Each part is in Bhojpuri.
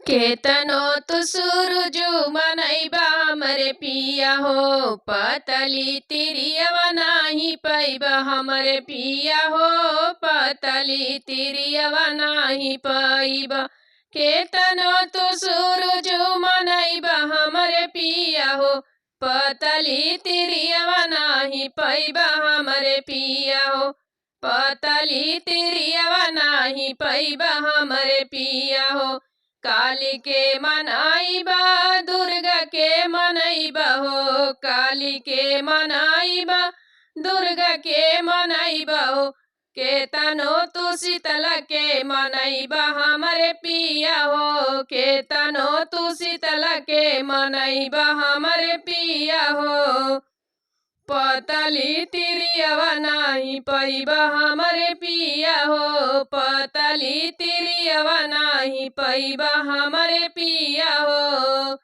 केतनो तु सुरजू मनैबा हमरे पिया हो, पतली तिरियवा नाही पैबा हमरे पिया हो, पतली तिरियवा नाही पैबा। केतनो तु सुरजू मनैबा हमरे पिया हो, पतली तिरियवा नाही पैबा हमरे पिया हो, पतली तिरियवा नाही पैबा हमरे पिया हो। काली के मनाइबा दुर्गा के मनैबा हो, काली के मनाइबा दुर्गा के मनैबा हो, केतनो तू शीतला के मनैबा हमरे पिया हो, केतनो तू शीतला के मनैबा हमरे पिया हो। पतली तिरियवा नाही पैबा हमरे पिया हो, पतली तिरियवा नाही पैबा हमरे पिया हो।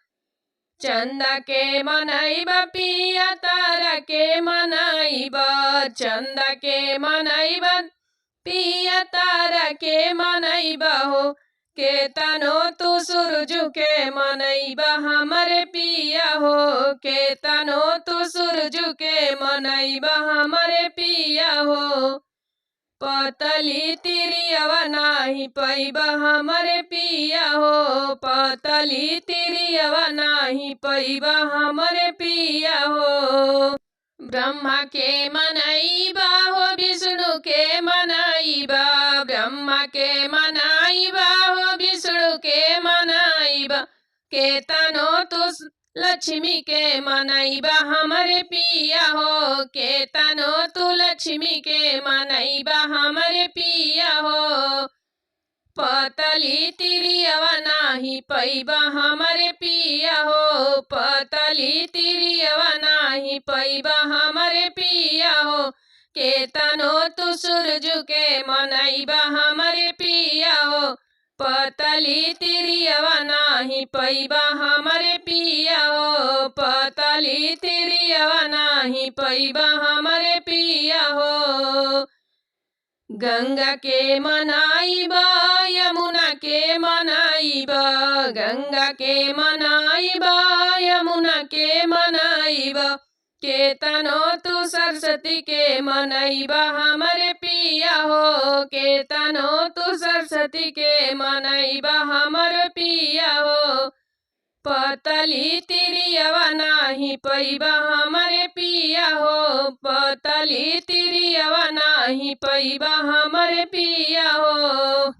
चंदा के मनैबा पिया तारा के मनैबा, चंदा के मनैबा पिया तारा के मनैबा हो, केतनो तू सुरजू के मनैबा हमरे पिया हो, केतनो तू सुरजू के मनैबा हमरे पिया हो। पतली तिरियवा नाही पैबा हमरे पिया हो, पतली तिरियवा नाही पैबा हमरे पिया हो। ब्रह्मा के मनैबा हो विष्णु के मनैबा, ब्रह्मा के मनैबा हो विष्णु के मनैबा, केतनो तू लक्ष्मी के मनैबा हमरे पिया हो, केतनो तू लक्ष्मी के मनैबा हमरे पिया हो। पतली तिरियवा नाही पैबा हमरे पिया हो, पतली तिरियवा नाही पैबा हमरे पिया हो, केतनो तू सुरजू के मनैबा हमरे पिया हो, पतली तिरियवा नाही पैबा हमरे पिया हो, पतली तिरियवा नाही पैबा हमरे पिया हो। गंगा के मनाइबा यमुना के मनाइबा, गंगा के मनाइबा यमुना के मनाइबा, केतनो तू सरस्वती के मनैबा हमरे पिया हो, केतनो तू सरस्वती के मनैबा हमर पिया हो। पतली तिरियवा नाही पैबा हमरे पिया हो, पतली तिरियवा नाही पैबा हमरे पिया हो।